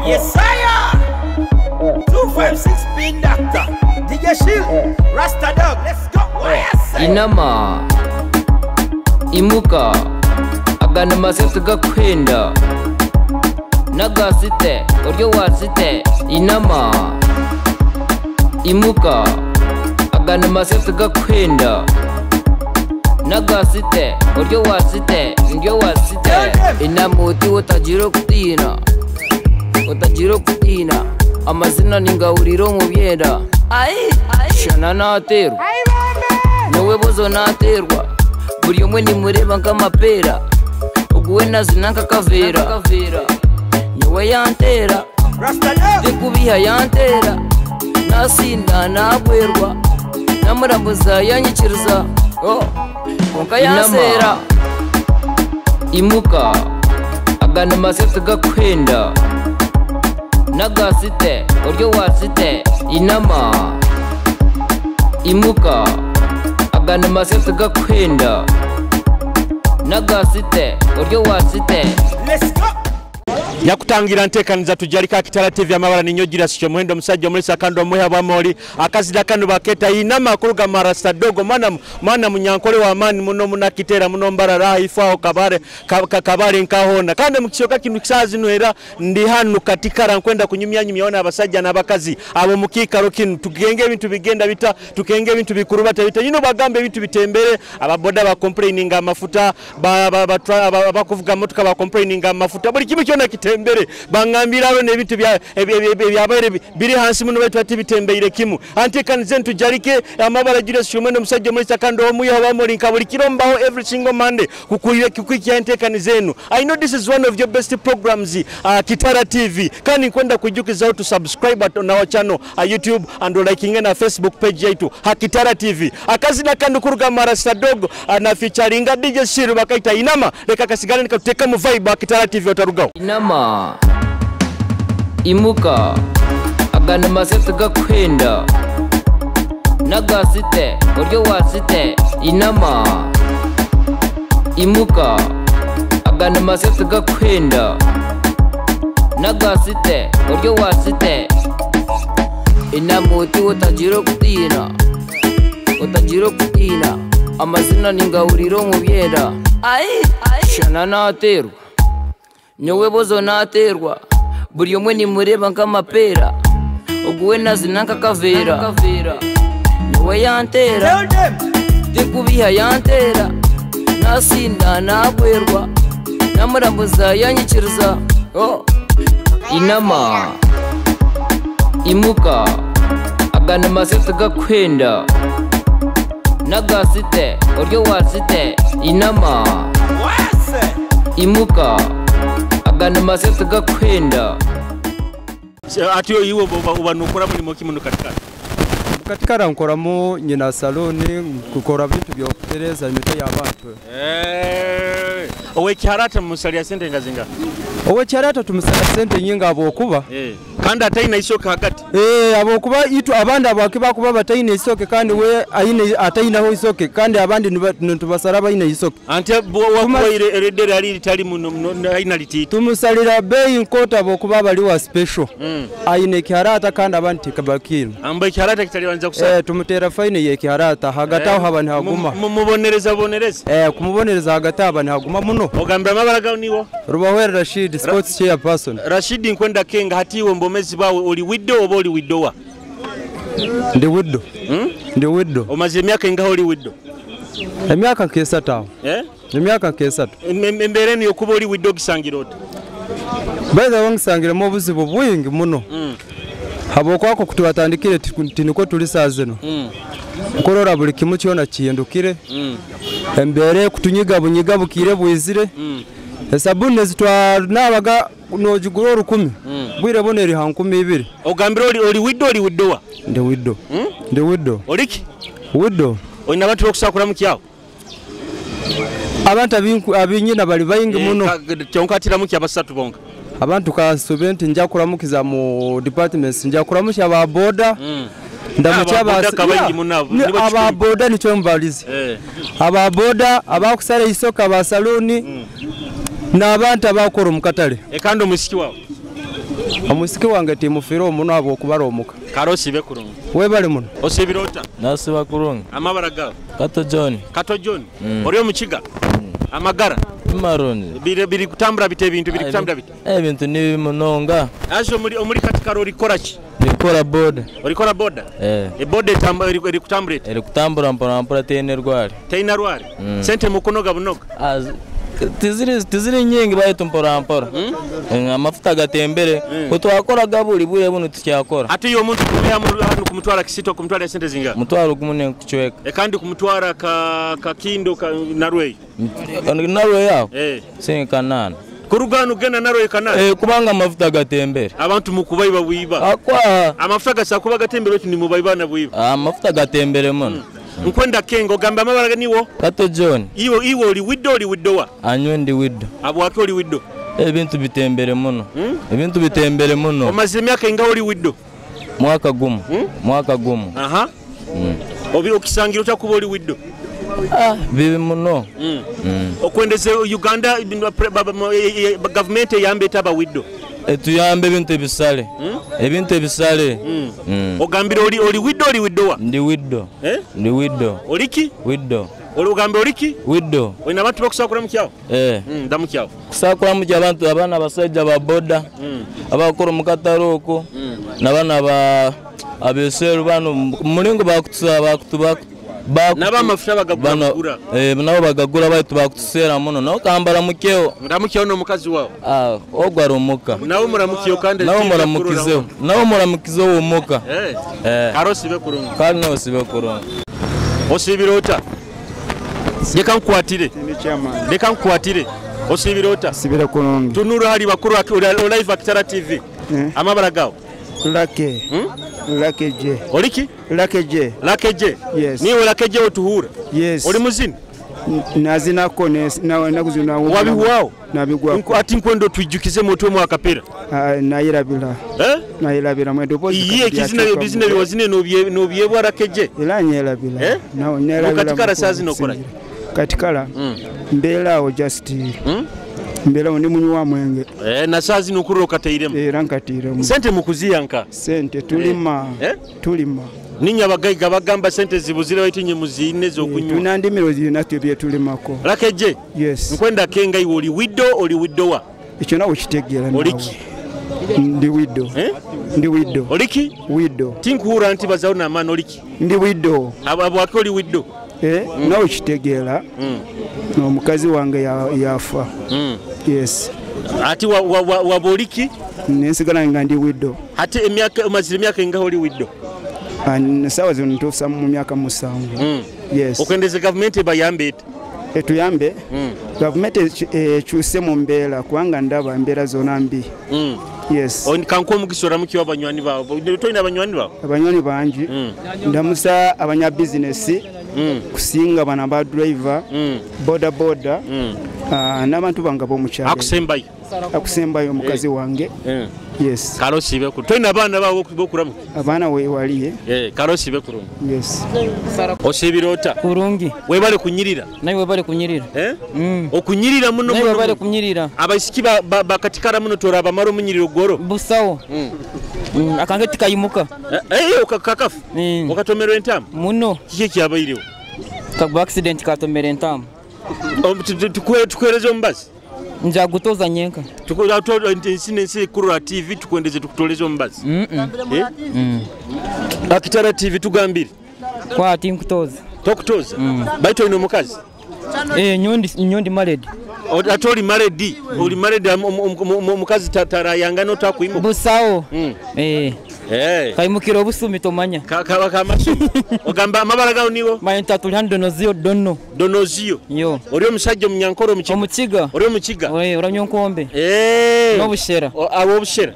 Yesaya 256 Spin Doctor DJ Shield Rasta Dog, let's go. Inama imuka agana masete gakwenda nagasite uryo wasite. Inama imuka agana masete gakwenda nagasite uryo wasite ndyo wasite. Inamuti utagira kutina utagira kutina amazina ningawuriro mu byenda shana naterwa nawe bozo naterwa buri umwe nimureba nk'amapera uguwe nazina nk'akavera nyowe yantera ndikubiha yantera nasinda nabwerwa namurambuza yanyikiriza konka yansera. Imuka agana masete gakwenda nagasite uryo wasite. Inama imuka agana masete gakwenda nagasite uryo wasite. Let's go. Nyakutangira ntekaniza tujalika Kitara TV amabara ninyogira sikyo muhendo musajja omulisa kando omuhe abamoli akazida kano baketa inama kuruga marasta dogo mana munyankole wa amani muno munakitera muno mbarara ifao kabare kabare nkahona kandi mukishoka kinu kisazi nwera ndi hanu katikara nkwenda kunyumya nyumya abasajja n'abakazi abo mukikaro kinu tugenge ebintu bigenda bita tukenge ebintu bikurubata bita yino bagambe ebintu bitembere ababoda ba complaining amafuta abakuvuga motoka ba complaining amafuta buli kimu kyona kitembere bangambira abo n'ebintu byabaire biri hansi muno baitu ati bitembeire kimu antekanize ntujalike amabara gira shumeno musajja muri sakando omuya bamoli nkabuli kirombaho every single Monday kukuye kukwikia entekanize enu. I know this is one of your best programs, Kitara TV kandi nkwenda kujukiza to subscribe on our channel YouTube and liking na Facebook page yetu Kitara TV akazina kandu kuruga marasta dogo na featuringa DJ Shiru bakaita inama reka kasigale nikatuteka mu vibe Kitara TV otarugaho. Inama imuka agana masete gakwenda nagasite uryo wasite. Inama imuka agana masete gakwenda nagasite uryo wasite. Inamuti utagira kutina utagira kutina amazina ningawuriro mu byenda shana naterwa nyowe bozo naterwa buri umwe nimureba nk'amapera uguwe nazina nk'akavera nyowe yantera ndikubiha yantera nasinda nabwerwa namurambuza yanyikiriza. Inama imuka agana masete gakwenda nagasite uryo wasite. Inama imuka agana masete gakwenda. Atiyo iwe ubanukora mulimo ki muno katikara? Katikara nkoramu nyina saloni kukora bintu byo kutereza imito y'abantu. Owe kiharata musalia sente ngazinga? Owe kiharata tumusalia sente nyinga abokuba. Kandi ataina isoke hagati. Abokuba itu abandi abakiba kuba bataina isoke kandi we aine ataina ho isoke kandi abandi ntubasara baina isoke. Ante wakuwaire eredere ali litali muno aina lititi. Tumusalira bei nkota abokuba bali wa special. Aine kiharata kandi abandi tikabakira. Amba kiharata kitalibanza kusala. Tumutera fine ye kiharata hagati aho habani haguma. Mumubonereza bonereza. Kumubonereza hagati habani haguma muno. Ogambira amabara gawo niwo? Rubahwera Rashid sports chairperson. Rashid nkwenda kenga hatiwe mbomezi bawe oli widow oba oli widowa? Ndi widow. Ndi widow. Omaze emyaka ingaho oli widow? Emyaka nk'esatu aho. Emyaka nk'esatu. Embere niyo kuba oli widow gisangira ota? By the way ngisangiremu obuzibu bwingi muno. Habwokwako kutubatandikire tiniko tuli saa zino. Nkorora buli kimu kyona kihindukire. Embere kutunyiga bunyiga bukire bwizire. Esabuni ezitwanabaga nojigura 10 bwire bone eri ha 20. Ogambira oli widow oli widowa? Ndi widow. Ndi widow. Oliki? Widow. Olina abantu bokusakula mu kyawo? Abantu abinyina bali bayingi muno. Kyonkatiramu ki abasatu bonka? Abantu kasube nti nja kuramukiza mu departments nja kuramusha ba boda. Ndamukya ababoda nicyo mbalize. Ababoda abakusara isoka ba saluni n'abantu abakora mu katale. Ekando musiki wawe. Omusiki wange timufiro omuno abo okubara omuka. Karosi bekurungu. Webale muno. Osibirota. Nasiba kurungu. Amabara gawe. Kato John. Kato John. Oriyo mukiga. Amagara. Maroni. Biri kutambura bite ebintu biri kutambura bite. Ebintu ni munonga. Aje omuri katikaro orikora ki? Nikora boda. Orikora boda? E boda eri kutambura ete? Eri kutambura mpora mpora tene rwari. Teina rwari. Sente mukunoga bunoga. Tiziri nyingi baitu mpora mpora. Amafuta gatembere kutwakoraga buli bure buno tukyakora. Ati iyo omuntu kumutwara Kisito kumutwara sente zinga? Mutwaro gumune kuchweka. Kandi kumutwara ka Kindo ka Narwei. Narwei yao? Singa kanana. Kurugano gena Narwei kanana. Kubanga amafuta gatembere. Abantu mukubaiba buiba. Akwa. Amafuta gasakuba gatembere ni mubaiba na buiba. Amafuta gatembere muno. Nkwenda kengo gamba amabara niwo. Kato John. Iwe oli widow oli widowa. Anywe ndi widow. Abo wake oli widow. Ebintu bitembere muno. Ebintu bitembere muno. Omaze emyaka inga oli widow. Mwaka gumu. Mwaka gumu. Aha. Obi okisangira otakuba oli widow. Bibi muno. Okwendeze Uganda government eyambe etaba widow. Etuyambe ebintu ebisale. Ebintu ebisale. Ogambira oli widow oli widowa? Ndi widow. Ndi widow. Oliki? Widow. Oli ogambira oliki? Widow. Olina abantu bakusakura mukyawo? Ndamukyawo. Kusakura mukyawo abantu abaana abasajja ba boda. Abakora mu katale oko. N'abaana ba abeseru bano mulingo bakutusa bakutuba naba amafuta bagagura. Nabo bagagura baitu bakutusera muno. Nawo kambara mukeo. Ndamukyawo no mukazi wawe. Ogwa romuka. Nawo muramukiyo kandi nawo muramukizeho. Nawo muramukizeho omuka. Karosi bekurungu. Karosi bekurungu. Osibirota. Leka nkwatire. Leka nkwatire. Osibirota. Sibira kurungu. Tunura hali bakuru live Akitara TV. Amabara gawo. Lake. Lake J. Oliki? Lake J. Lake J. Yes. Niwe Lake J otuhura. Yes. Oli muzini? Nazinako na wabihwao. Nabigwa. Ati nkwendo twijukize mutwe mu akapera. Nayirabira. Nayirabira mwendo bozi. Iye kizina yo bizina biwazine no byebwa Lake J. Era nyerabira. Nawo nyerabira. Katikara sazi nokora. Katikara. Mbera awo just. Mbera ndi munywa wa mwenge. Na sazi nukuro kateiremu. Era nkatiremu. Sente mukuziyanka. Sente tulima. Tulima. Ninya abagaiga bagamba sente zibuzire baitinye muzine zo kunywa. Tuna ndimiro zina tubye tulimako. Lake J. Yes. Nkwenda kenga iwe oli widow oli widowa. Ekyo nawe kitegeera nawe. Oliki? Ndi widow. Ndi widow. Oliki? Widow. Tinkuhura nti bazawo na maana oliki. Ndi widow. Abo wake oli widow. Nawe kitegeera. Omukazi wange yafa. Yes. Ati wa boliki? Nensigala nga ndi widow. Ati emyaka omazire emyaka inga oli widow. Sawa zino ntuusa mu myaka 7. Yes. Okwendeze government bayambe ete. Etuyambe. Government ekyuse mu mbeera kubanga ndaba embeera zonna mbi. Yes. Kankuwa omukisa oramukiwa abanywani bawe. Tolina abanywani bawe? Abanywani bangi. Ndamusa abanya business. Kusinga bana ba driver, boda boda, n'abantu bange ab'omukyalo. Akusembayo. Akusembayo omukazi wange. Yes. Karosi bekuru. Tolina abaana bawe bokuramu? Abaana wewaliye. Karosi bekuru. Yes. Osibirota. Kurungi. Webale kunyirira. Nawe webale kunyirira. Okunyirira muno muno. Nawe webale kunyirira. Abaisiki bakatikara muno toraba maro munyiriro goro. Busawo. Akange tikayimuka. Kakafu. Okatomerwa entamu. Muno. Kiki kyabairiwo? Kagwa accident katomera entamu. Tukwereze omubazi. Nja gutoza nyenka. Nsi Kurura TV tukwendeze tukutoleze omubazi. Akitara TV tugambire. Kwa ati nkutoza. Tokutoza. Baitu ino mukazi. Nyondi married. Ate oli married. Oli married omukazi tarayanga notakuyimuka. Busawo. Kayimukira obusumi tomanya. Kamasumi. Ogamba amabara gawo niwo? Mayinta tuli hano Donozio Dono. Donozio. Yo. Oli omusajja omunyankore omukiga. Omukiga. Oli omukiga. Oramya nkombe. N'obushera. Abo obushera.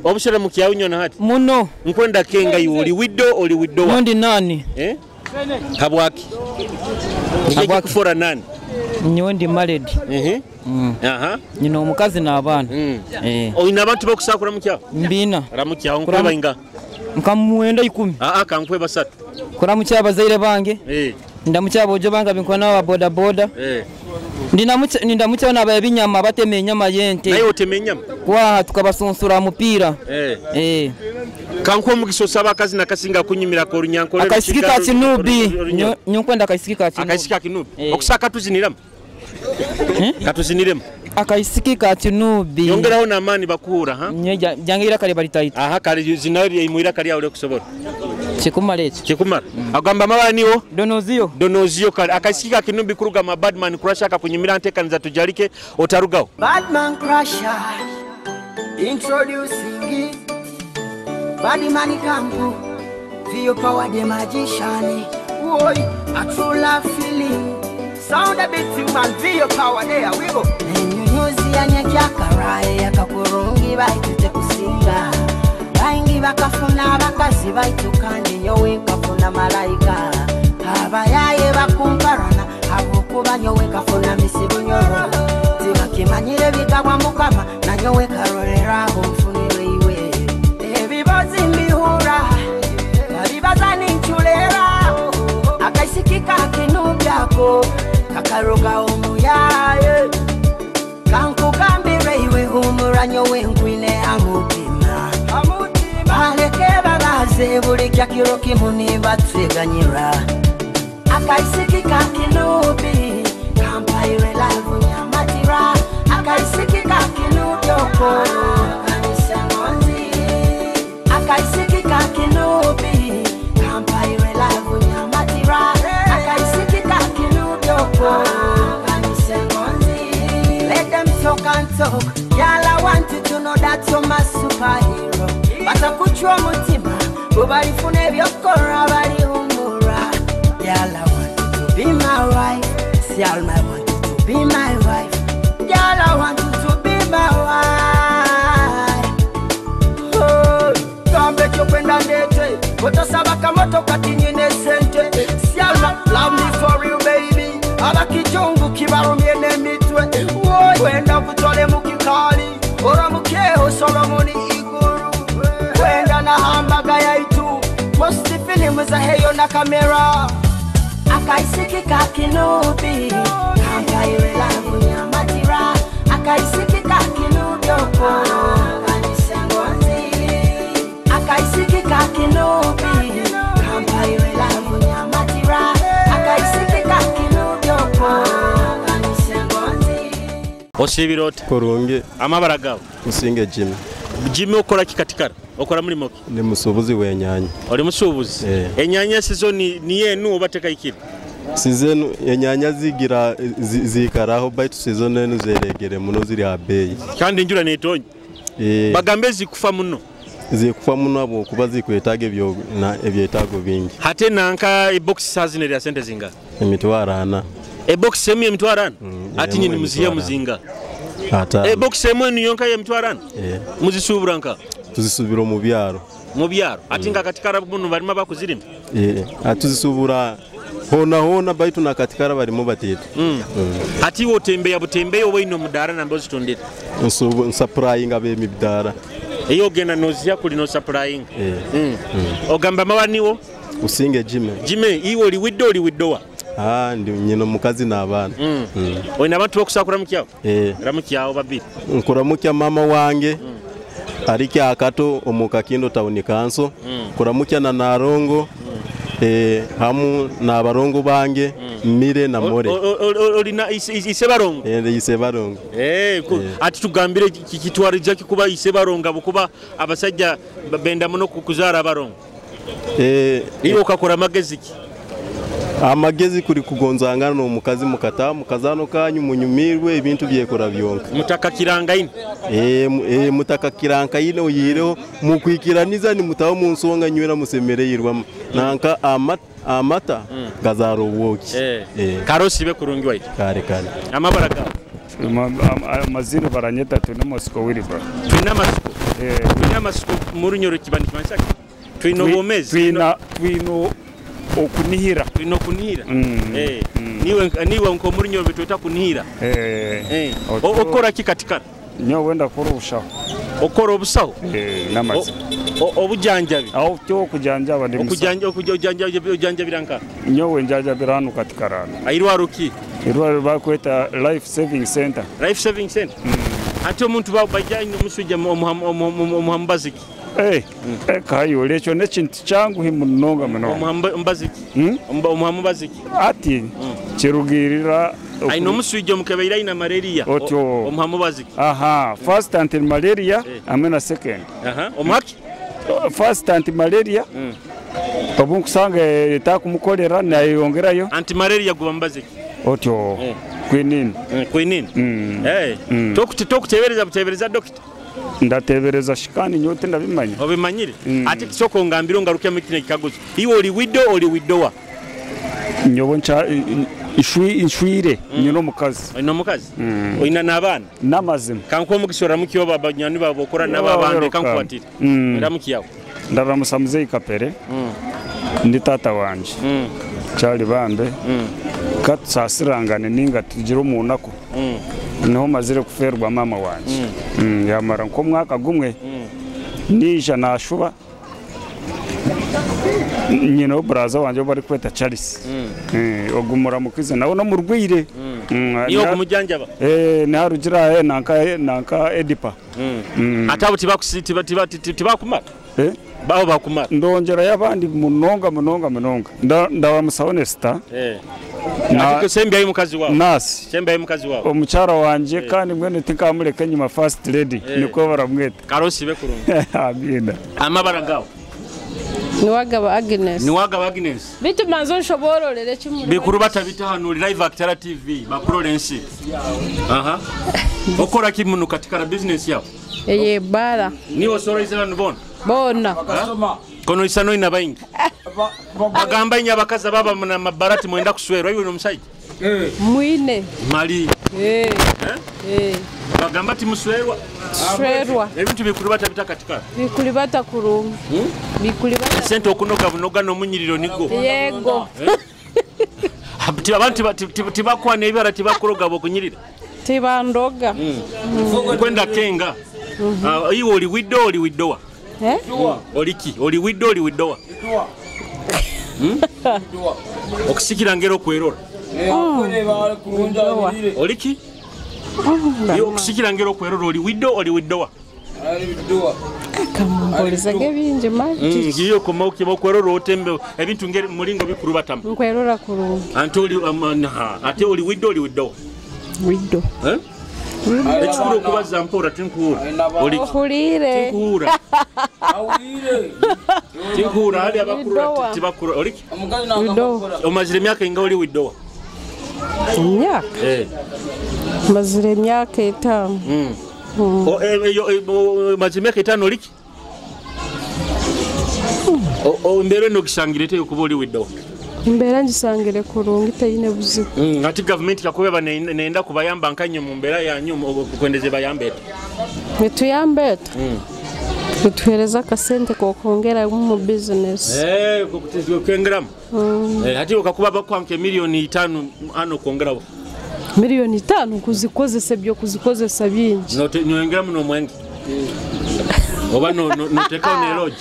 Obushera mukyawo nyona hati. Muno. Nkwenda kenga iwe oli widow oli widowa. Nyondi nani? Habwaki? Habwaki kufora nani? Nyondi married. Nyina omukazi n'abaana. Olina abantu bakusakura mukyawo? Mbina. Ramukyawo nkuba inga. Nka 9 10. Kankwe basatu. Kuramukya abazaire bange. Ndamukya abojo bange binkwana wa boda boda. Ndinamukya n'aba ebinyama batema enyama yente. Naye otema enyama? Kwaha tukabasunsura mupira. Kankuwa omukisa osaba akazi nakasinga kunyumirako olunyankole. Akaisiki ka Kinubi. Nyokwenda akaisiki ka Kinubi. Akaisiki ka Kinubi. Okusaka katuziniramu. Katuziniremu. Akaisiki ka Kinubi. Yongeraho n'amaani bakuhura, ha? Jangira kale bali taita. Aha, kale zinari imuira kali aule kusobola. Kikumala ekyo. Kikumala. Agamba mabala niwo? Donozio. Donozio kale. Akaisiki ka Kinubi kuruga ma Badman Crusher akakunyumira nteekaniza tujalike otarugaho. Badman Crusher introducing Badman Kampu, Vio Power the magician. Oi, a true love feeling. Sound a bit too man, Vio Power there we go. Enyunyuzi yanyakyakaraye yakakurungi baitute kusinga. Baingi bakafuna abakazi baitu kandi nyowe nkafuna malayika. Abayaye bakumparana abukuba nyowe nkafuna misibu nyoro. Tibakimanyire bigabwa mukama na nyowe karoreraho nfunire iwe. Ebibazi mbihura babibaza ninchulera. Akaisiki kakinubyako kakaruga omuyaye. Kankugambire iwe humura nyowe nkwine amutima. Baleke babaze buli kyakiro kimu nibatweganyira. Akaisiki kakinubi kampaire lavu nyamatira. Akaisiki kakinubyoko kanisengonzi. Akaisiki kakinubi kampaire lavu nyamatira. Akaisiki kakinubyoko kanisengonzi. Let them talk and talk. Y'all I want you to know that you're my superhero. Batakuchwa mutima bubalifuna ebyokora balihumura. Y'all I want you to be my wife. Y'all I want you to be my wife. Y'all I want you to be my wife. Oh, kambe kyokwenda ndete otosaba kamotoka tinyine sente. Y'all love me for you baby. Abakijungu kibarumye n'emitwe. Wenda kutole mu kikali oramukeho Solomoni iguru. Wenda na hambaga yaitu most filimu za heyo na kamera. Akaisiki kakinubi kampaire lavu nyamatira. Akaisiki kakinubi oko kanisengonzi. Akaisiki kakinubi kampaire lavu nyamatira. Akaisiki kakinubi oko kanisengonzi. Osibira ota? Kurungi. Amabara gawe? Musinge Jimmy. Jimmy okora ki katikara? Okora mulimo ki? Ndi musuubuzi w'ennyanya. Oli musuubuzi? Ennyanya sizoni ni enu oba tekayikire? Sizoni ennyanya zigira zikaraho baitu sizoni enu zeregere muno ziri ha beeyi. Kandi enjura neetonya. Bagambe zikufa muno. Zikufa muno habwokuba zikwetaaga ebyetaago bingi. Hate nanka ebox sazino erya sente zinga? 400. Ebox emu 400? Ati nyini muziya muzinga? Ebox emu enu yonka ya 400? Muzisuubura nka? Tuzisubira mu byaro. Mu byaro. Ati nga katikara muno barimo bakuzirima? Tuzisubura hona hona baitu na katikara barimo batete. Ati wo tembeya butembeya oba ino mudara nambe ozitondera? Nsapurayinga b'emidara. Iyo ogenda noziya kuli no sapurayinga. Ogamba mawa niwo? Usinge Jimmy. Jimmy iwe oli widdo oli widdowa? Ndi nyina omukazi n'abaana. Olina abantu bokusaba kuramukyawo? Ramukyawo babiri. Nkuramukya mama wange. Ariki akato omukakindo town council. Kuramukya na Narongo. Hamu na barongo bange Mire na More. Olina ise barongo? Ise barongo. Ati tugambire kitwarija kikuba ise barongo bukuba abasajja benda muno kukuzaara abarongo. Iwe okakora amagezi ki? Amagezi kuri kugonzangana n'omukazi mukata mukazano kanyu munyumirwe ebintu byekora byonka. Mutaka kirangaine. Mutaka kirangaine oyireho mukwikiraniza ni mutaho mu nsonga nywera musemereyirwa nanka amata gazaro woki. Karosi be kurungi waitu. Kare kare. Amabara gawe. Amazina baranyeta tuna masiko Wilbur. Tuna masiko. Tuna masiko murunyoro kibandi kimansaka. Twino bomezi. Twino okunihira. Twino kunihira. Niwe nko murunyoro betweta kunihira. Okora ki katikara? Nyowe wenda kurusha. Okora obusaho? N'amazima. Obujanjabi? Aho tyo okujanjaba ndi musaho. Okujanjabira nka? Nyowe njanjabira hano kati Karanda. Irwaro ki? Irwaro bakweta Life Saving Center. Life Saving Center? Ate omuntu bajja omusujja omuhambaziki? Kayole ekyo n'ekintu kyanguhi munonga munonga. Omuhambaziki? Omuhambaziki? Ati kirugirira aina omusujja omukebeire aina malaria. Otyo. Omuhambaziki? Aha, first anti malaria amwe na second. Aha, omuhaki? First anti malaria. Obu nkusanga etakumukolera nayongerayo. Anti malaria guba mbaziki? Otyo. Quinine. Quinine. Tokutebereza butebereza doctor. Ndatebereza shikani nyote ndabimanya. Obimanyire? Ate kisoko ngambiro ngaruke mu kine kikaguzo. Iwe oli widow oli widowa? Nyobo ncha ishwire nyino mukazi. Oyina omukazi? Oyina n'abaana? N'amazima. Kankuwa omukisa oramukiyo abanywani bawe bokora nabo abandi kankukwatire. Oramukiyawo. Ndaramusa muzeyi Kapere. Ndi tata wanje. Cyali bambe. Katusasirangane ninga tugira omunaku. Niho mazire kuferwa mama wanje. Yamara nko mwaka gumwe. Nija nashuba. Nyina braza wanje bari kweta Charles. Ogumura mukize nawo no murwire. Niyo kumujanjaba. Narugira nanka Edipa. Atabo tibakumara. Baho bakumara. Ndongera yabandi munonga. Ndabamusa Honesta. Na sembi ayi mukazi wawe. Nasi. Sembi ayi mukazi wawe. Omukyara wanje kandi mwene tinkamuleka nyuma first lady niko baramweta. Karosi be kurungi. Amina. Amabara gawo. Niwagaba Agnes. Niwagaba Agnes. Bitu manzo nshobororere kimuri. Bikuru batabitahanura live Actara TV bakurora ensi. Aha. Okora ki muno katika business yao? Eye bara. Niwo soroize abantu bona. Bona. Kono isano ina baingi. Bagamba inya abakazi baba muna mabarati mwenda kuswerwa iwe nomusajja. Mwine. Mali. Bagamba ti muswerwa. Swerwa. Ebintu bikuru batabita katika. Bikuri batakurunga. Bikuri bata. Sente okunoga bunoga n'omunyiriro nigo. Yego. Abantu tibakwana ebibara tibakuroga bokunyirira. Tibandoga. Kwenda kenga. Iwe oli widow oli widowa. Oliki oli widow oli widowa. Okusikira ngero kwerora. Oliki? Iyo okusikira ngero kwerora oli widow oli widowa. Kamumbolezage bingi mangi. Ngiyo koma okiba kwerora otembe ebintu ngeri mulingo bikuru batamu. Nkwerora kurungi. Ante oli ate oli widow oli widowa. Widow. Ekikuru okubaza mpora tinkuura. Oliki? Ohurire. Tinkuura. Tinkuura hali abakuru tibakuru. Oliki? Widow. Omazire emyaka inga oli widowa? Emyaka? Mazire emyaka 5. Mazire emyaka 5 oliki? Embeera eno ogisangire te okuba oli widowa? Embeera ngisangire kurungi teyine buzibu. Ati gavumenti kakuba nenda kubayamba nkanye mu mbeera yanyu okukwendeze bayambe ete. Nituyambe ete? Nituhereza akasente kokwongeramu mu business. Kwongeramu? Ati okakuba bakwanka miliyoni 5 hano kwongeraho. Miliyoni 5 kuzikozesa ebyo kuzikozesa bingi. Noyongeramu n'omwenge? Oba notekaho ne lodge?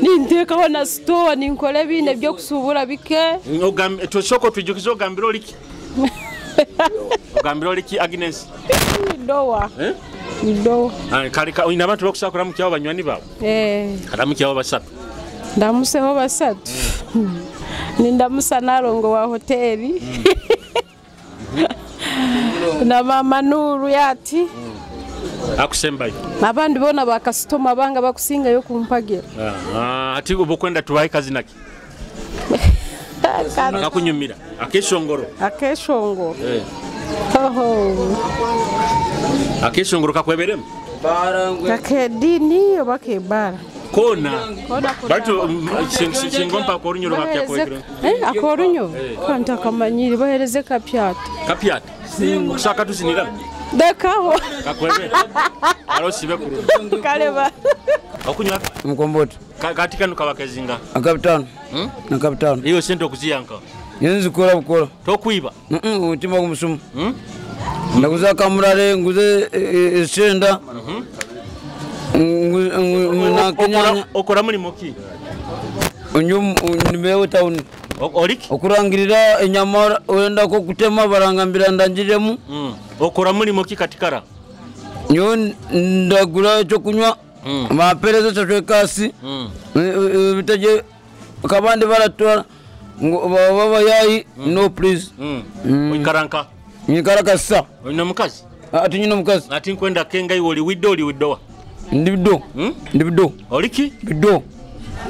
Nintekaho na store ninkora ebintu ebyokusubura bike. Tusoko tujukize ogambira oliki? Ogambira oliki Agnes? Widowa. Widowa. Kale oyina abantu bakusaba kuramukyawo banywani bawe? Karamukyawo basatu. Ndamuseho basatu. Nindamusa Nalongo wa hoteli. Na mama Nuru yati. Akusembayo. Abandi bona bakasitoma banga bakusingayo kumpagira. Ati obukwenda tubaye kazi naki? Akakunyumira. Akeshongoro. Akeshongoro. Oho. Akeshongoro kakweberemu? Kakedini oba kebara. Kona. Batu singompa akorunyoro bakyakwebera. Akorunyo? Kanta kamanyiri bahereze kapyata. Kapyata. Kushaka tuzinira. Dekaho. Kakwebe. Arosibe kurungi. Kaleba. Okunywa mkomboto. Katika nukabakezinga. Akapitano. Akapitano. Iyo sente okuziyanka. Yenzi kora bukora. Tokwiba. Utima kumusumu. Ndaguza kamurare, nguze esenda. Okora mulimo ki? Nimewe town. Oliki? Okurangirira enyama wenda ko kutema barangambira ndangiremu. Okora mulimo ki katikara? Nyo ndagura ekyo kunywa. Mapereza cyo kasi. Bitaje kabandi baratwara baba yayi no please. Oikaranka. Nyikarakasa. Olina mukazi? Ati nyina mukazi. Ati nkwenda kenga iwe oli wido oli widowa. Ndi bido. Ndi bido. Oliki? Bido.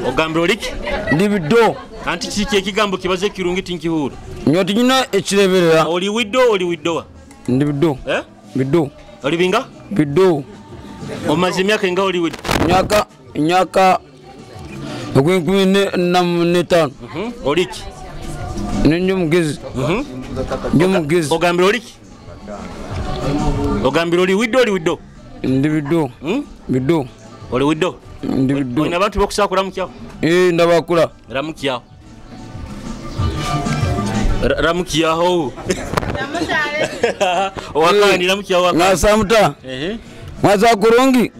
Ogambira oliki? Ndi bido. Anti kiki ekigambo kibaze kirungi tinkihura. Nyo tinyina ekireberera. Oli wido oli widowa. Ndi bido. Eh? Bido. Oli binga? Bido. Omaze emyaka enga oli wido? Myaka 15. Oliki? Ndi mugezi. Ndi mugezi. Ogambira oliki? Ogambira oli wido oli wido? Ndi bido. Bido. Oli wido? Ndi bido. Olina abantu bokusakura mukyawo? Ndabakula. Ramukyawo. Ramukyaho. Wakani ramukyaho wakani. Nasamuta. Mwaza kurungi.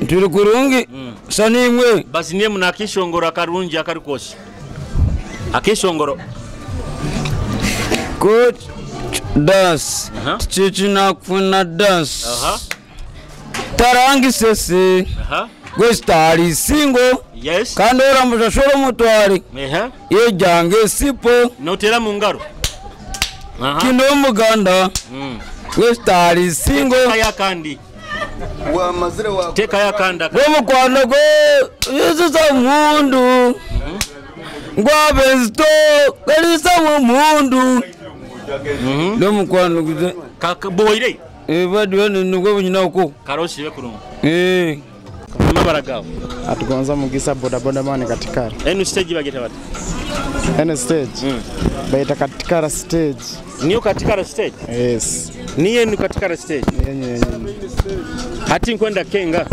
Tuli kurungi. Sanimwe. Basi niye munakishongoro akarungi akarikosi. Akishongoro. Coach dance. Chichi nakufuna dance. Tarangi sese. Gwestari singo. Yes. Kandora mushashoro mutwari. Yejange sipo. Notera mu ngaro. Kino muganda. Gwestari singo. Kaya kandi. Teka ya kanda. Gwomukwano gwe yesusa mundu. Gwabesto kalisa mu mundu. Nomukwano guze. Boire. Badiwe nugwe bunyina uko. Karosi bekurungu. Amabara gawo. Atugonza mugisa boda boda mani katikara. Enu stage bageta bati. Enu stage. Baita katikara stage. Niyo katikara stage? Yes. Niye nu katikara stage? Yenye. Hati nkwenda kenga.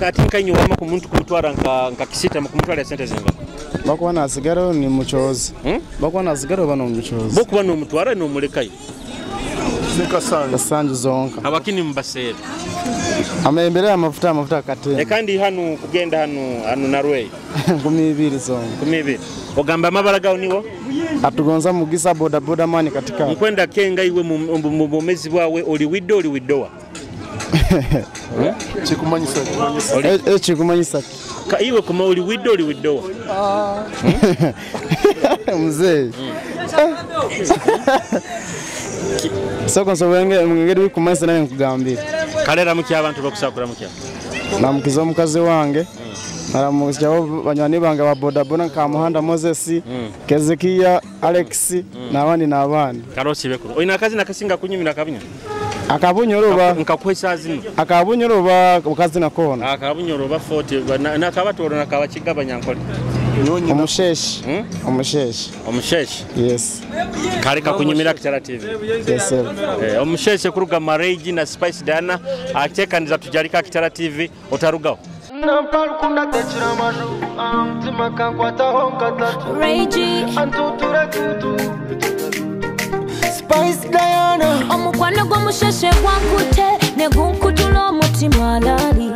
Hati nkanyo wama ku muntu kumutwara nka kisita kumutwara sente zenga. Bakuwa na sigaro ni muchozi. Bakuwa na sigaro bano muchozi. Bokuba no mutwara no mulekayo. Kasanju zonka. Abakini mbasera. Amembere amafuta katene. Kandi hanu kugenda hanu narwe. 12 zonka. 12. Ogamba amabara gawo niwo? Atugonza mugisa boda boda mani katika. Nkwenda kenga iwe mu bomezi bwawe oli wido oli widowa. Chikumanyisa. Chikumanyisa. Ka iwe kuma oli wido oli widowa. Mzee. Soko nsobenge ngeri kumanyisa naye nkugambira. Kalera mukya abantu bakusakura mukya. Namukiza omukazi wange. Naramukija banywani bange ba boda boda nka Muhanda Moses, Kezekia, Alex n'abandi n'abandi. Karosi bekuru. Oyina akazi nakasinga kunyumira kabunya. Akabunyoroba nkakwesa zino. Akabunyoroba ukazi nakona. Akabunyoroba 40 nakabatoro nakabakigabanya nkole. Omusheshi. Omusheshi. Omusheshi. Yes. Kareka kunyumira Kitara TV. Yes sir. Omusheshi kuruga Mareji na Spice Diana atekaniza tujalika Kitara TV otarugaho. Spice Diana. Omukwano gw'omusheshe gwankute ne gunkutula omutima lali.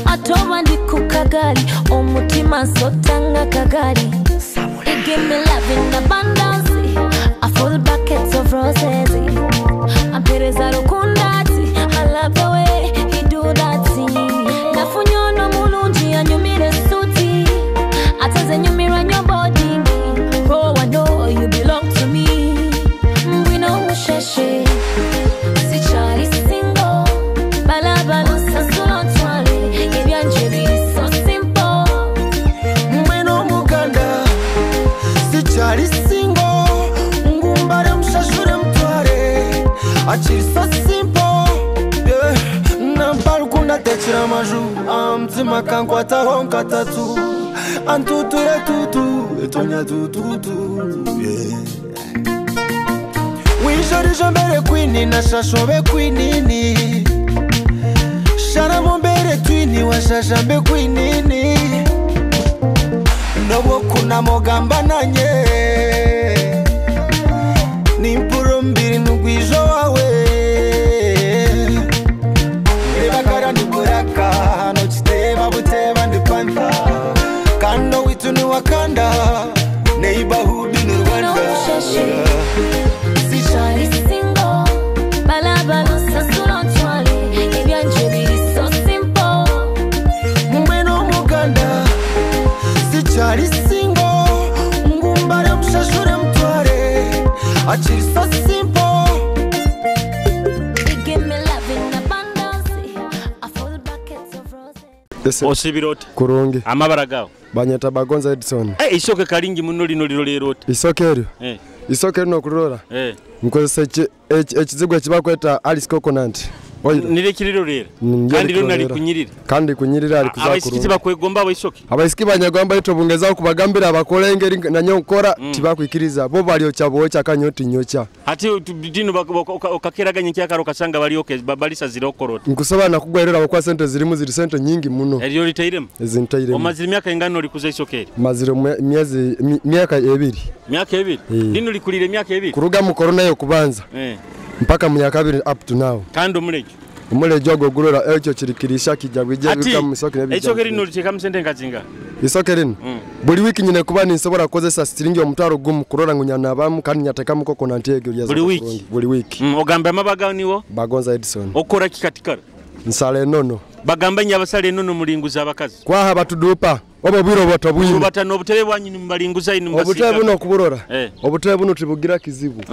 Atoba ndi ku kagali omutima nsotanga kagali. It give me love in abundance, a full bucket of roses. Ampereza rukundati, I love the way he do that thing. Nafunyono mulungi anyumire suti, ataze nyumirwa nyo body. Oh, I know you belong to me. Mbwino musheshe, sichali single. Balabala nsasula ntwale, ebyanje biri so simple. Mbwino muganda, sichali single. Ngumbare mshashure mtware, achiri so simple. Yeah. Namparukunda techira maju, amtima kankwataho nkatatu. Antuture tutu, etonya tututu. Yeah. Wijorije mbere kwini na shashobe kwinini. Sharamo mbere twini wa shashambe kwinini. Nobwo kuna mugamba nanye. Nimpuro mbiri nugwijo wawe. Akiri so simple. You give me love in abundance, a full bucket of roses. Osibira oti? Kurungi. Amabara gawe? Banyeta Bagonza Edison. Isoke kalingi muno lino lirolera oti? Isoke eryo? Isoke rino okurora? Nkozesa ekizigo ekibakweta Alice Coconut oil. Nirekirorera. Kandi rino nalikunyirira. Kandi kunyirira ali kuza Abaisiki kurungi. tibakwegomba abaisoke. Abaisiki banyagamba ito bungezaho kubagambira abakora engeri nanyo nkora tibakwikiriza bo balyocha bocha kanyoti nyocha. Hati dino okakeraganya nkyakaro kasanga balyoke balisazira okorota. Nkusaba nakugwerera abakwa sente zirimu ziri sente nyingi muno. Eryo litairemu. Ezintairemu. Omazira emyaka ingano olikuza isoke eri? Mazire myezi myaka ebiri. Myaka ebiri? Dino likulire emyaka ebiri? Kuruga mu corona yo kubanza. Mpaka mu yakabiri up to now. Kandi omulejo. Omulejo ogwo gurora ekyo kirikirisha kijja bwijja bika mu isoke nebijja. Isoke lino litekamu sente nkazinga. Isoke lino. Buli wiki nyine kuba ninsobola kukozesa siringi omutwaro gumu kurora ngu nyanabamu kandi nyatekamu coconut egyo lyaza. Buli wiki. Buli wiki. Ogamba amabaga niwo? Bagonza Edison. Okora kikatikara? Nsala enono. Bagamba nyi abasala enono mulinguza abakazi. Kwaha batudupa. Obo bwiro boto bwino. Rubatano obutebe bwanyu nimubalinguza inu mbasika. Obutebe buno okuburora. Obutebe buno tibugira kizibu.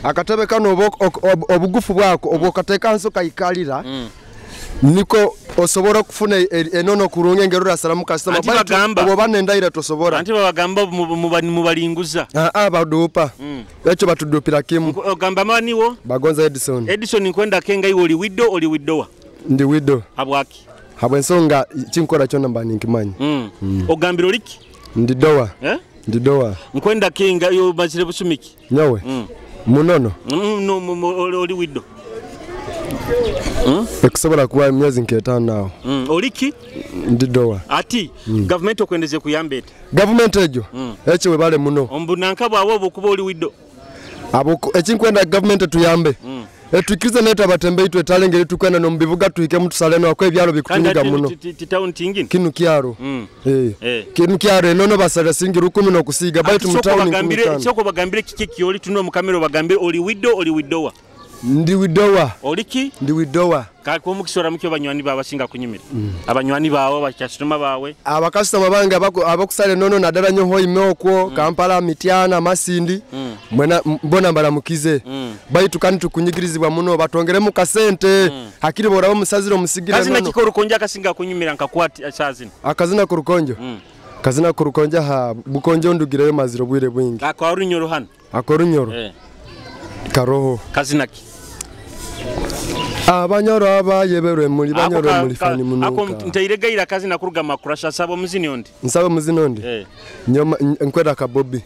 Akatebe kano obugufu bwako obwokateka nso kaikalira. Niko osobora kufuna enono kurungi ngero rasalamu customer baitu obo banendaira tosobora. Anti babagamba mubalinguza. Badupa. Ekyo batudupira kimu. Ogamba maniwo? Bagonza Edison. Edison nkwenda kenga iwe oli widow oli widowa. Ndi widow. Habwaki? Habwensonga chinkora kyona mba ninkimanyi. Ogambira oliki? Ndi dowa. Ndi dowa. Nkwenda kenga yo bazire busumiki. Nyowe. Munono. No oli widow. Ekusobola kuwa myezi nk'etaano awo. Oliki? Ndi dowa. Ati government okwendeze kuyamba ete. Government egyo ekyo webale muno. Ombunanka bwawe obukuba oli widow. Abo ekinkwenda government tuyambe. Etuikirize netu abatembeyi twetale ngeri tukwenda no mubibuga tuhike mutusaleno akwe ebyalo bikutunyiga muno. Town tingini? Kinu kyaro. Kinu kyaro enono basala singi 10 nokusiga baitu mu town 15. Soko bagambire kiki kyoli tuno mu kamera bagambire oli widow oli widowa. Ndi widowa. Oliki? Ndi widowa. Kako omukisora mukyo banywani bawe basinga kunyumira. Abanywani bawe abakasitoma bawe. Abakasitoma bange abakusale nono naddala nnyo Hoima okwo, Kampala, Mityana, Masindi. Mwena mbona mbalamukize. Baitu kandi tukunyigirizibwa muno batongeremu kasente. Hakiri boraba musaziro musigire nono. Kazina kiko rukonja akasinga kunyumira nkakwati asazina. Akazina ku rukonjo. Kazina ku rukonja ha bukonjo ndugireyo maziro bwire bwingi. Akwa runyoro hano. Ako runyoro. Karoho. Kazina ki? Abanyoro abayeberwe muri banyoro muri fani munuka. Ako ntairegaira kazi nakuruga makurasha sabo muzini ondi. Nsabo muzini ondi. Nyoma nkwenda ka Bobby.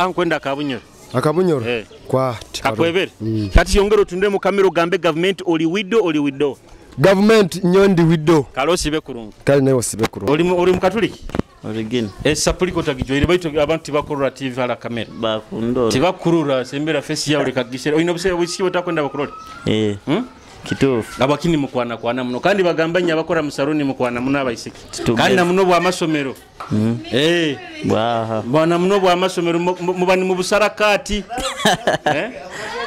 Nkwenda ka Bunyoro. Akabunyoro. Kwa kakwebere. Kati yongero tunde mu kamera gambe government oli widow oli widow. Government nyondi widow. Kalosi be kurungu. Kale nayo sibe kurungu. Oli mukatuliki? Origin. Sapuliko tagijoire baitu abantu tibakurura TV ala kamera. Bakundora. Tibakurura sembera face yawe kagisera. Oyino buse wisi botakwenda bakurora. Kitufu. Abakini mukwana kwana muno kandi bagambanya abakora musaruni mukwana muno abaisiki. Kandi namuno bwa masomero. Bwaha. Bwana muno bwa masomero mubani mu busarakati.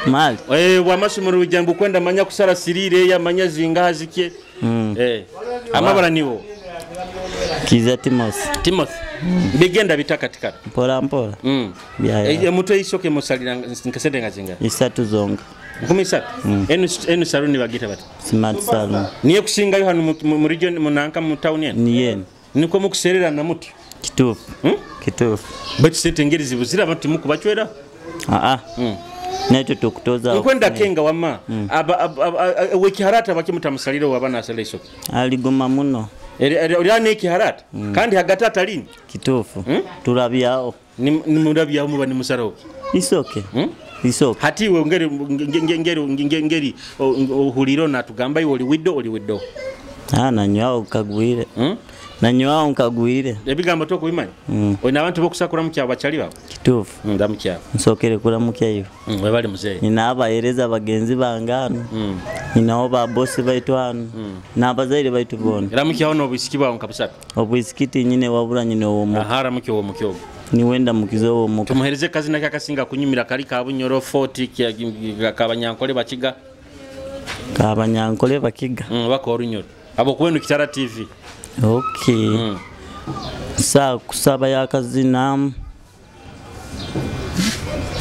Mali. Bwa masomero ujambo kwenda manya kusara sirire ya manya zingaha zike. Amabara niwo. Kiza Timothy. Timothy. Bigenda bitakatika. Mpora mpora. Bya. Mutwe isoke musalira nkasente ngazinga. Isatu zonga. 13. Enu saluni bagita bati. Smart salon. Niye kusingayo hano mu region munanka mu town eno. Niye. Niko mukuserera na muti. Kitufu. Kitufu. Bati sente ngeri zibuzira abantu mukubachwera. Naitwe tukutoza. Nkwenda kenga wama. Aba wekiharata bakimutamusalira wabana asala isoke. Aligoma muno. Oli ekiharata kandi hagati atalini. Kitufu. Turabyao. Ni murabyao muba ni musaro. Isoke. Isoke. Hati we ngeri ngeri ohuliro natugamba iwe oli widow oli widow. Nanywao kagwire. Nanywao nkagwire. Ebigambo tokubimanya. Oyina abantu bokusakura mu kyabo bachali bawe. Kitufu. Ndamukyabo. Nsokere kuramukya iwe. Webali muzeyi. Nina abahereza bagenzi bange hano. Ninaho ba bosi baitu hano. N'abazaire baitu bona. Ramukyaho n'obwisiki bwawe nkabusatu. Obwisikiti nyine wabura nyine owomuka. Aha ramukya owomuka ogwo. Niwenda mukizo owomuka. Tumuhereze kazina kakasinga kunyumira kali ka Bunyoro 40 kabanyankole bakiga. Kabanyankole bakiga. Bako orunyoro. Abo kwenu Kitara TV. Okay. Sa kusaba yakazina.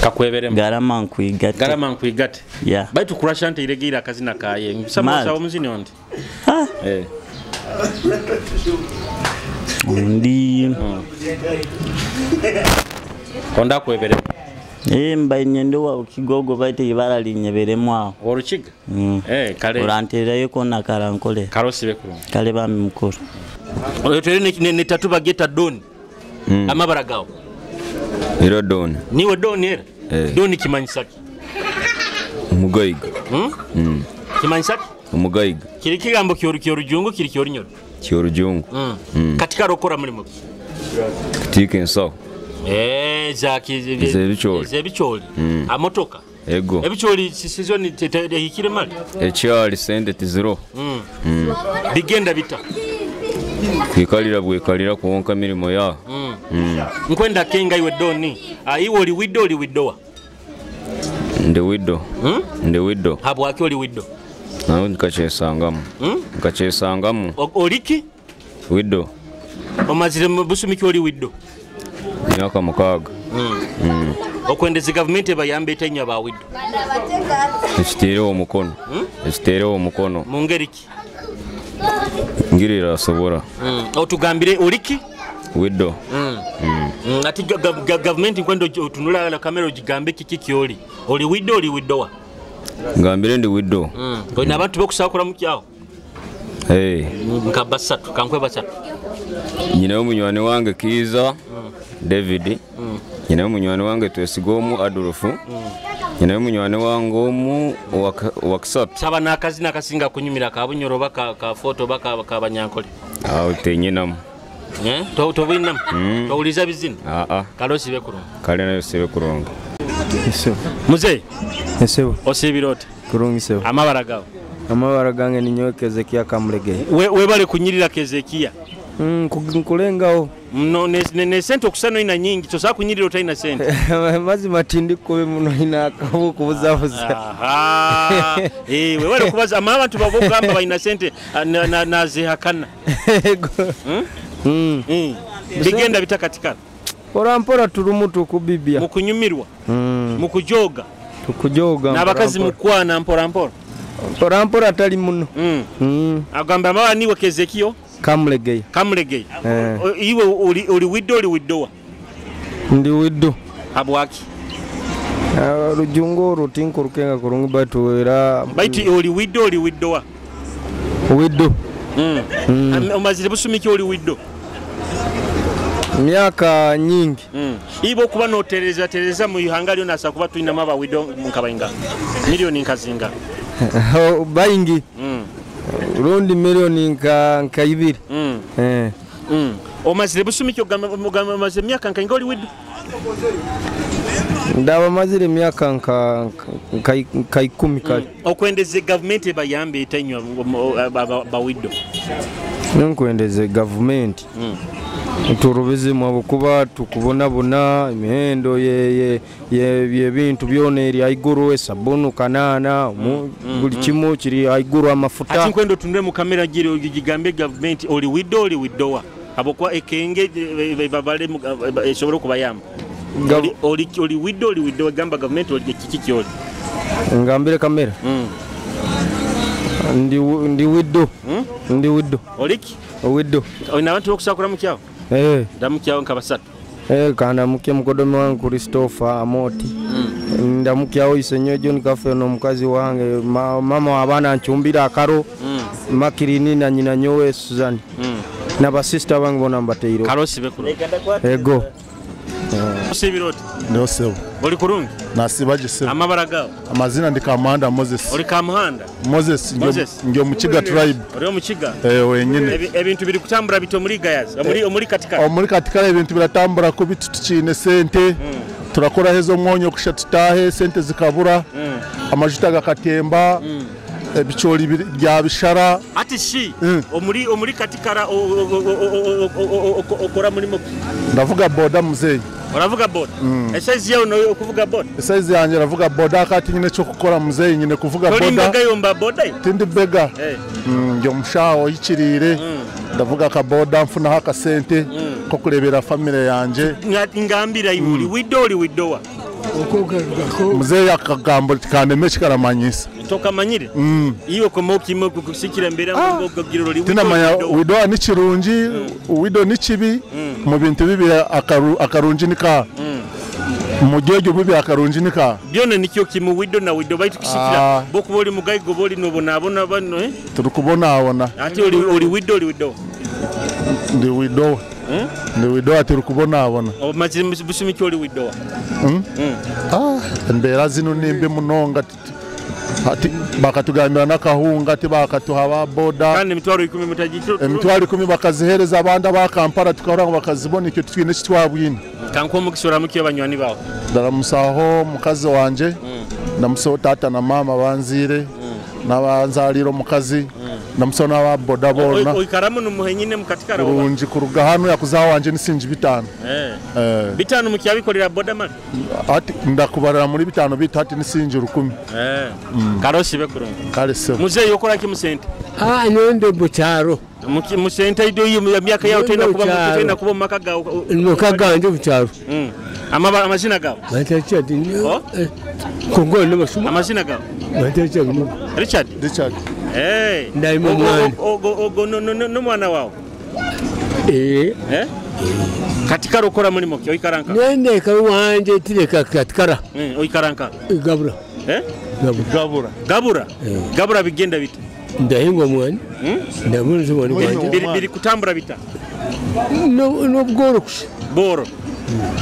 Kakweberemu. Garama nkwigate. Garama nkwigate. Yeah. Baitu kurasha nti iregeira akazina kaye. Sawa omuzini ondi. Eh. Ndi. Onda kweberemu. Eh mbaye nyendo wa Kigogo baite ibara linyeberemu aho. Orukiga? Eh kale. Orantererayo kona karankole. Karosibe kurungi. Kale bami mukuru. Oyo teri ne tatu bageta doni. Amabara gawo. Ero doni. Niwe doni era? Eh. Doni kimanyisa ki? Omugoiga. Kimanyisa ki? Omugoiga. Kiri kigambo kyorujungu kiri kyorunyoro. Kyorujungu. Katika rokora mulimo ki? Kutika ensaho. Eh zaki Zebicholi. Zebicholi. Amotoka. Ego. Ebicholi season tehikire mali. Ekyali sente tiziro. Bigenda bita. Kwikalira bwekalira kuwonka mirimo ya. Nkwenda kenga iwe doni. Iwe oli wido oli widowa. Ndi wido. Ndi wido. Habwaki oli wido? Nawe nkakyesangamu. Nkakyesangamu. Oliki? Wido. Omazire busumiki oli wido? Myaka 6. Okwendeza gavumenti ebayambe etenya ba wido. Ekiteerewo omukono. Ekiteerewo omukono. Mu ngeri ki? Ngirira asobora. Otugambire oliki? Wido. Ati gavumenti nkwenda otunula la kamera ogigambe kiki kyoli. Oli wido oli widowa? Ngambire ndi wido. Olina abantu bokusakula mu kyawo? Hey. Nka basatu, kankwe basatu. Nyina omunywani wange Kiza David. Nyina omunywani wange Twesiga omu Adolfu. Nyina omunywani wange omu wakisatu. Saba n'akazina akasinga kunyumira ka Bunyoro oba ka Foto oba ka Banyankole. Awo tenyinamu. Tobwinamu? Towuliza bizina? Aa. Kale osibe kurungi. Kale nayo osibe kurungi. Muzeeyi. Esebo. Osiibira oti? Kurungi sebo. Amabara gawe? Amabara gange ni nyowe Kezekiya Kamulegeya. Webale kunyirira Kezekiya. Nkulengawo. No ne sente okusana ina nyingi tosobola kunyirira otalina sente. Mazima tindi kube muno ina akabu kubuzabuza. Aha. Eh webale kubaza ama abantu babogamba balina sente nazihakana. Bigenda bitakatikana. Mpora mpora turumu tukubibya. Mukunyumirwa. Mukujoga. Tukujoga. N'abakazi mukwana mpora mpora. Mpora mpora atali muno. Agamba amabara niwe Kezekiyo Kamulegeya. Kamulegeya. Iwe oli wido oli widowa? Ndi wido. Habwaki? Rujungu olwo tinkurukenga kurungi baitu era baitu oli wido oli widowa? Wido. Omazire busumiki oli wido? Myaka nyingi. Ibo kuba notereza tereza mu ihanga lyo nasa kuba tulina maba wido nkabainga. Milioni nkazinga. Baingi. Rundi milioni nka ibiri. Omazire busumiki ogamba omazire myaka nka oli wido? Ndaba mazire myaka nka 10 kale. Okwendeze gavumenti ebayambe etenywa ba wido. Nkwendeze gavumenti. Turubizimu abukuba tukubonabona emihendo ye bintu byona eri aiguru esabunu 8 buli kimu kiri aiguru amafuta. Ati nkwendo tunule mu kamera giri ogigambe gavumenti oli wido oli widowa abokuba ekenge babale esobole okubayamba. Oli wido oli widowa gamba gavumenti oli kiki kyoli. Ngambire kamera. Ndi wido. Ndi wido. Oliki? Wido. Olina abantu bokusakula mu kyawo? Eh. Ndamukyawo nka basatu. Eh kana muke mukodome wangu Christopher Amoti. Ndamukyawo isenyo John Kafe no mukazi wange mama w'abaana nchumbira akaro. Makirini na nyina nyowe Suzanne. Na basista bange bona mbateiro. Karosi bekuru. Ego. Osibiroti. Ndosebo. Oli kurungi? Nasibaje sebo. Amabara gawo? Amazina ndi Kamuhanda Moses. Oli Kamuhanda? Moses ndio Mukiga tribe. Oli Omukiga? Eh wenyine. Ebintu biri kutambura bito muri Gayaza, omuri Katikara. Omuri Katikara ebintu biratambura kubi tutukine sente. Turakora hezo mwonyo kusha tutahe sente zikabura. Amajuta gakatemba. Ebicholi bya bishara. Ati shi omuri Katikara okora mulimo. Ndavuga boda muzeyi. Oravuga boda? Esaizi yawe no kuvuga boda? Esaizi yanjye ravuga boda kati nyine cyo kukora muzeyi nyine kuvuga boda. Tolimbaga yomba boda? Tindi bega. Njo mushaho yikirire. Ndavuga ka boda mfunaho akasente ko kurebera family yanje. Ngambira ibuli wido oli widowa. Muzeeyi akagambo kandema kikaramanyisa. Tokamanyire? Iwe koma okime kukusikira mbere ngo gogiriro li. Tinamanya widowa ni kirungi, wido ni kibi, mu bintu bibiri akarungi nika. Mujejo bibi akarungi nika. Byona nikyo kimu wido na wido baitu kusikira bokuba oli mugaigo boli nobonabona bano Turikubonabona. Ate oli wido oli wido. Ndi wido. Ndi wido turikubonabona. Omaze busumi oli wido. Embeera zino nimbi munonga ati bakatugambira nakahunga ati bakatuha ba boda. Kandi emitwaro 10 mutajikiro. Emitwaro 10 bakazihereza abandi aba Kampala tukahora ngo bakazibona icyo twine kitwabwine. Kanko mukisora mukiyo banywani bawe. Ndaramusaho mukazi wanje. Ndamusaho tata na mama banzire. Nabanzaliro mukazi. Ndamusaho n'aba boda bona. Oikaramu numuhenyine mukatikara oba. Kurungi kuruga hano yakuzaho wanje nisinji 5. 5 mukyabikolera boda man. Ati ndakubarira muri 5 bitu ati nisinji 10. Karosi bekurungi. Kale se. Muzeyi okora ki musente? Nende bucharo. Musente ido iyo myaka yawe tena kuba tena kuba maka gawe. Maka gawe bucharo. Amaba amazina gawe. Richard. Kongo ne basuma. Amazina gawe. Richard. Richard. Richard. Ndaimo mwana. Ogo no mwana wawe. Katikara okora mulimo ki oikaranka? Nende kawanje tireka katikara. Oikaranka. Gabura. Gabura. Gabura. Gabura bigenda bita. Ndahingwa mwana. Ndamuzi mwana wanje. Biri kutambura bita. No bworo kusa. Boro.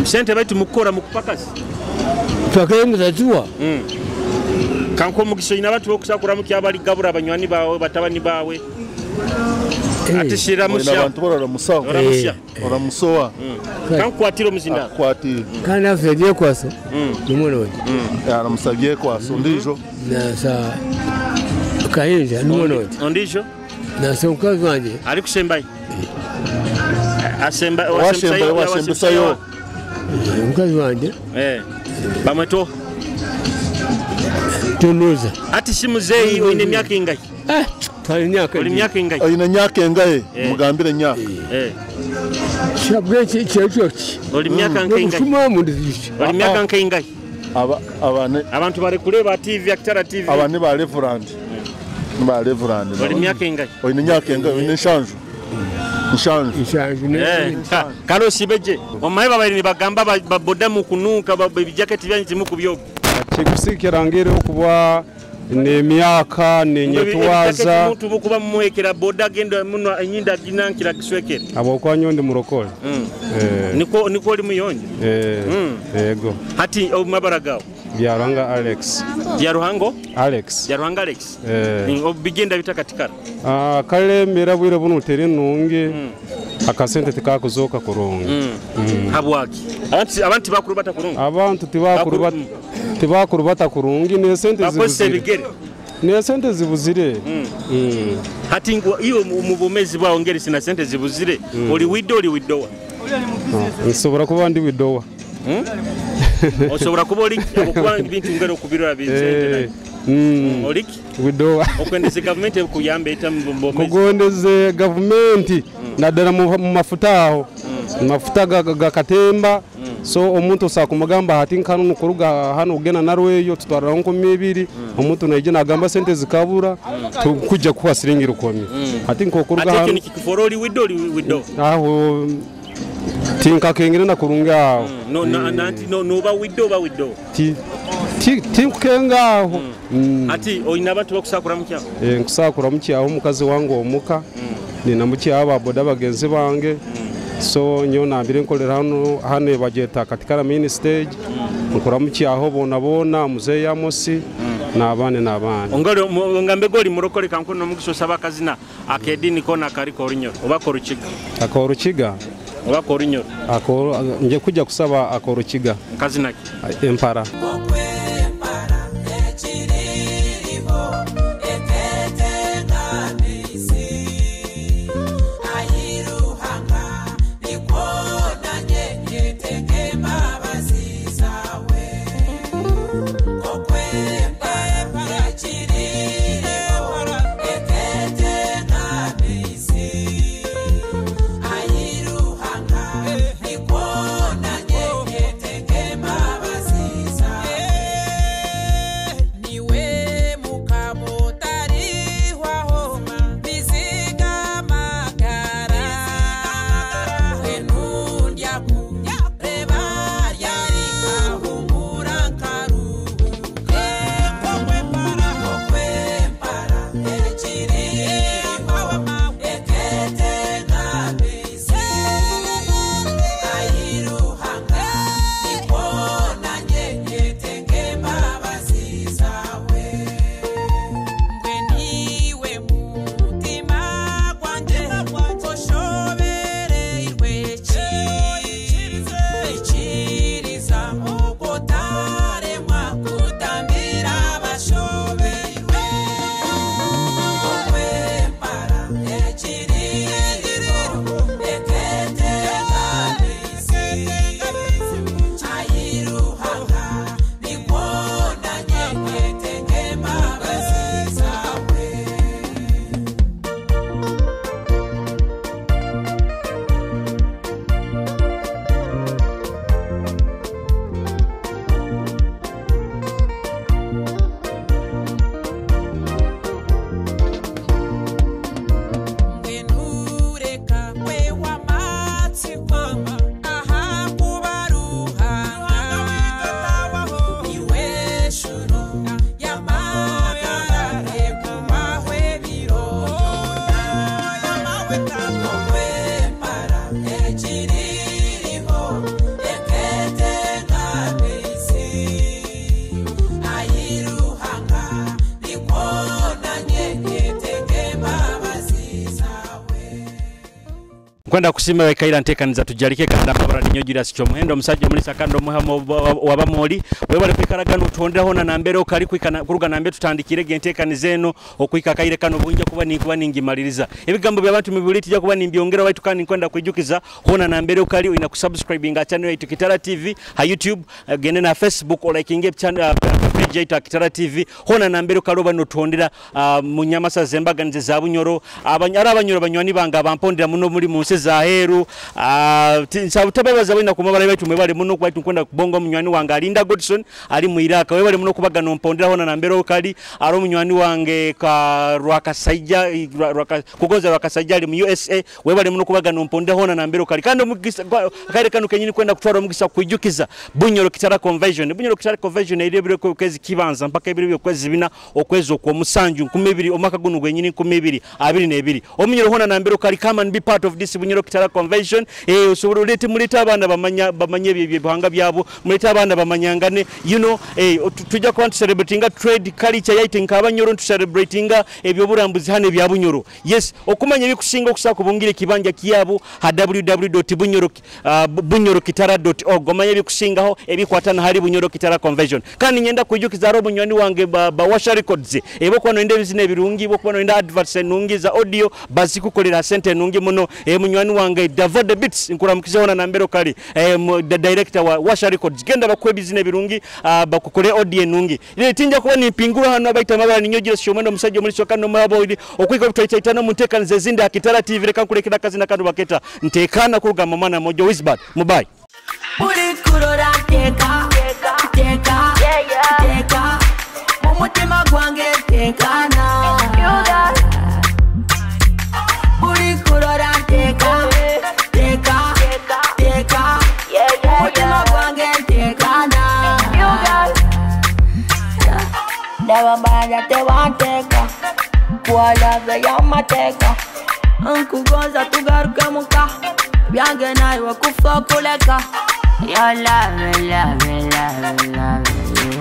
Sente baitu mukora mukupakasi. Twakayenga zazuwa. Kanko mugisho ina abantu bokusakura mukyabali gabura abanywani bawe batabani bawe. Atishira musha. Abantu borora musawo. Oramusowa. Kankwatiro muzinda. Akwatiro. Kana afedye kwaso. Numwana wanje. Aramusabye kwaso ndijo. Na sa Kayenja numwana wanje. Ondijo? Na sa mukazi wanje. Ali kusembayi. Asemba wasembesayo. Mukazi wanje. Bamweto. Tunuza. Ati si muzeyi oyine myaka ingahi? Oli myaka ingahi? Oyine myaka ingahi? Mugambire myaka. Shabwe kyekyo ki? Oli myaka ingahi? Oli myaka ingahi? Abantu bari kureba TV Akitara TV. Aba ni ba reverend. Ni ba reverend. Oli myaka ingahi? Oyine myaka ingahi? Oyine nshanju. Nshanju. Kalo sibeje. Omaye babiri nibagamba baboda mu kunuka bijaketi byanyu timukubyoga. Kikusikira ngere okuba nemyaka nenyetwaza kuba mumuhekera boda genda muno enyinda ginankira kiswekere abo kwanyo ndi murokole. Niko niko oli muyonjo. Yego. Hati mabara gawo Byaruhanga Alex. Byaruhango Alex. Byaruhanga Alex. Obigenda bitakatikara. Kale mera bwire buno tere nunge. Akasente tikakuzoka kurungi. Habwaki? Abantu bakurubata kurungi. Abantu tibakurubata kurungi ne sente zibuzire. Ne sente zibuzire. Hati iyo mubomezi bwawo ngeri sina sente zibuzire. Oli wido oli widowa. Nsobora kuba ndi widowa. Osobora kuba oli okuba bintu ngero okubirora bizente. Oliki widowa. Okwendeze government ekuyamba eta mubomezi. Kugondeze government naddala mu mafuta aho. Mafuta ga katemba. So omuntu osakumugamba hati nkano kuruga hano ugena narweyo tutwara 2000 omuntu naije nagamba sente zikabura kujja kuwa siringi 10 hati nkokuruga hano ati kikuforoli wido wido aho tinka kengere na kurunga aho no no no ba wido ba wido ti tinkukenga aho ati oyina abantu bakusakura mukya nkusakura mukya aho mukazi wangu omuka nina mukya aba boda bagenzi bange. So nyo nambire nkolera hano hano bajeta katikara main stage nkora mukyaho bona bona muzeyi Amosi nabane nabane ongole ngambe goli murokole kanko no mugisho saba kazina akedini kona kariko orunyoro oba korukiga akorukiga oba korunyoro akoro nje kujja kusaba akorukiga kazina ki empara. Nkwenda kusima wekaira ntekaniza tujalike kandi amabara ninyogira sikyo muhendo omusajja omulisa kandi omuhamo wabamoli webale kwikaraga notonderaho na nambere okali kwikana kuruga nambe tutandikire gentekaniza eno okwika kaire kano bunja kuba ninkuba ningimaliriza ebigambo by'abantu mibuliti ja kuba nimbyongera waitu kandi nkwenda kwijukiza hona nambere okali ina kusubscribinga channel yetu Kitara TV ha YouTube, gende na Facebook o likinge channel page yetu Kitara TV hona nambere okaloba notondera munyamasa zembaganize za Bunyoro abanyara abanyoro banywani banga bampondera muno muri mu nsi za heru nsabutababaza bina kumabara baitu mwebale muno kwaitu nkwenda kubonga munywani wange Alinda Godson ali mu Iraka webale muno kubaga nompondera hona nambere okali aro munywani wange ka Rwakasaija kugoza Rwakasaija ali mu USA webale muno kubaga nompondera hona nambere okali kandi omugisa kaire kanu kenyini kwenda kutwara omugisa kwijukiza Bunyoro Kitara Convention. Bunyoro Kitara Convention eri ebiro kwezi kibanza mpaka ebiro byokwezi bina okwezi okwo musanju 20 omwaka guno gwenyini 2022 omunyoro hona nambere okali come and be part of this Bunyoro Kitara Convention. Usobora ulete muleta abana bamanya bamanye ebihanga byabo muleta abana bamanyangane you know tujja kuba celebratinga trade culture yaitu nk'abanyoro celebratinga ebyoburambuzi hano ebya Bunyoro. Yes, okumanya ebikusinga okusaka kubungire kibanja kiyabo ha www.bunyorokitara.org omanye ebikusingaho ebikwatana hari Bunyoro Kitara Convention. Kandi nyenda kwijukiza ro munywani wange Bawasha Records ebo kwano ende bizine ebirungi bo kwano enda adverts nungi za audio bazikukolera sente nungi muno munywani wange Davode Beats nkuramukiza na nambero kali the director wa Washa Records genda bakwe bizine birungi bakukole audio nungi ile tinja kuba nimpingura hano abaita mabara ninyogira shomendo musajja muri soka no mabo ili okwika bitwaitaitano muntekanize zinda Kitara TV reka nkulekera kazi na kandu baketa ntekana kurugamba mwana mojo Wisbad mubai buri kurora teka teka teka mumutima gwange tekana buri kurora teka teka teka mumutima gwange tekana ndabambanya tewanteka kualave yamateka nkugonza tugaruke muka byange nawe kufa kuleka. Your love, love, love, love you.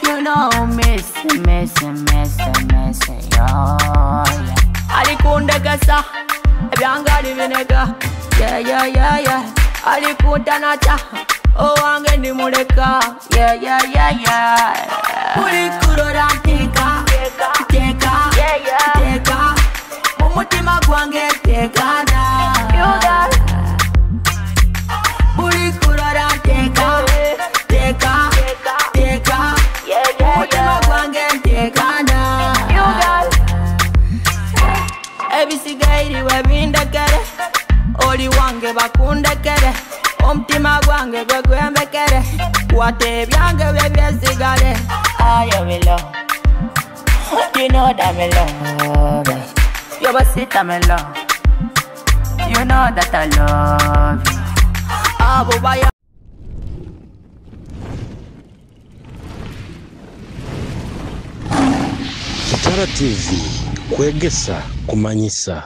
You know miss, miss, miss, miss yo, yeah. Alikundegesa ebyangali binega yeah, yeah, yeah, yeah. Alikutanacha owange ndimuleka yeah, yeah, yeah, yeah. Buri kurora teka teka teka mumutima gwange tekana buri kurora teka teka teka mumutima gwange tekana ebisigairiwe bindekere oli wange bakundekere omutima gwange gwe gwembekere wate ebyange bye byesigale. Ayo me love, you know that me love you. Basita me love, you know that I love you. Abo baya Kitara TV kwegesa kumanyisa.